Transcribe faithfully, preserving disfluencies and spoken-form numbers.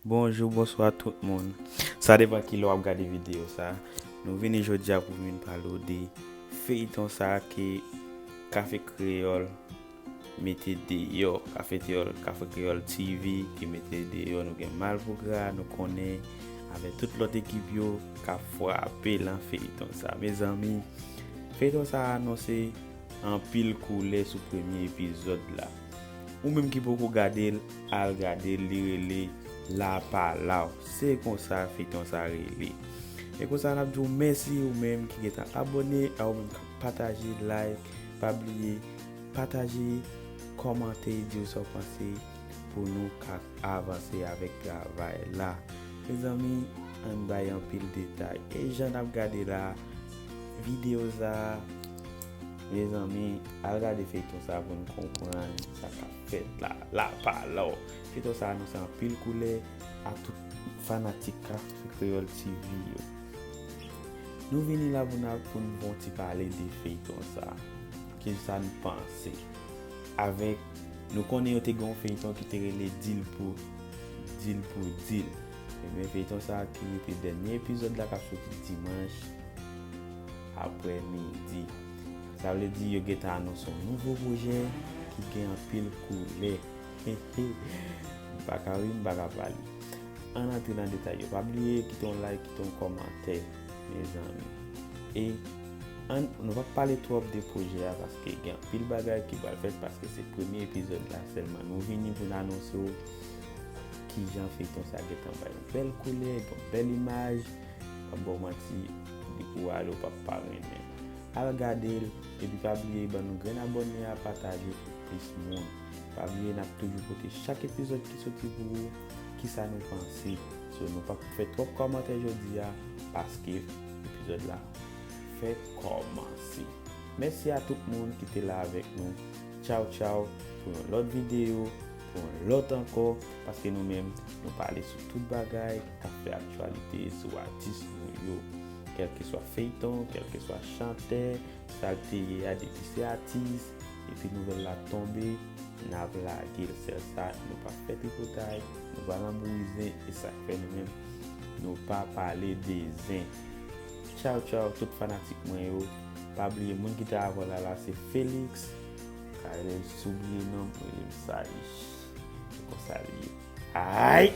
Bonjou, bonswa tout moun. Sa depann ki lè w ap gade videyo sa. Nou vini jodi a pou vin pale w de feyton sa ke Kafe Kreyòl mete deyò. Kafe Kreyòl, Kafe Kreyòl T V ki mete deyò. Nou gen Malpougra, nou konnen, avèk tout lòt ekip yo k ap frape lan feyton sa. Mezanmi, feyton sa anonse anpil koulè sou premye epizòd la. Ou menm ki poko gade l, al gade l, li rele Lapalaw. Se konsa feyton sa rele. E konsa n ap di w mèsi ou menm ki gentan abòne, a ou menm k ap pataje, like, pa bliye pataje, kòmante, di w sa w panse pou nou ka avanse avèk travay la. Mezanmi, ann bay anpil detay. E jan n ap gade la, videyo sa, mezanmi, al gade feyton sa pou n konprann sa k ap fèt la. Lapalaw. Feyton sa anonse anpil koulè a tout fanatik Kafe Kreyòl T V yo. Nou vini la pou n ap, pou n fè yon ti pale de feyton sa. Kisa n panse? Avèk, nou konnen yo te gen yon feyton ki te rele Dil pou Dil pou Dil. Ebyen, feyton sa ki rete dènye epizòd la k ap soti dimanch aprè midi. Sa vle di yo gentan anonse yon nouvo pwojè ki gen anpil koulè. M pa ka ri, m pa ka pale. Ann antre nan detay yo. Pa bliye kite yon like, kite yon kòmantè, mezanmi. E ann, nou p ap pale twòp de pwojè a paske gen anpil bagay ki pral fèt paske se premye epizòd la sèlman. Nou vini pou n anonse w kijan feyton sa gentan bay yon bèl koulè, yon bèl imaj. Pa ba w manti, depi w ale, w p ap pa renmen. Al gade l, epi pa bliye ban nou grenn abòne a, pataje pou plis moun. Pa bliye n ap toujou pote chak epizòd ki soti pou ou, kisa nou panse. So, nou p ap fè twòp kòmantè jodi a, paske epizòd la fèk kòmanse. Mèsi a tout moun ki te la avèk nou. Tchaw, tchaw, pou yon lòt videyo, pou yon lòt ankò, paske nou menm, nou pale sou tout bagay k ap fè aktyalite sou atis nou yo. Kèlkeswa feyton, kèlkeswa chantè, sa l te ye a, depi se atis, epi nouvèl la tonbe, n ap lage l. Sèl sa, nou pa fè tripotay, nou pa lanbouyi zen, e sa k fè nou menm, nou pa pale de zen. Tchaw, tchaw, tout fanatik mwen yo. Pa bliye, moun ki te avè w la, la, se Felix. Ka rele m, si w bliye non m, rele m Salish. Se konsa l ye. Ay!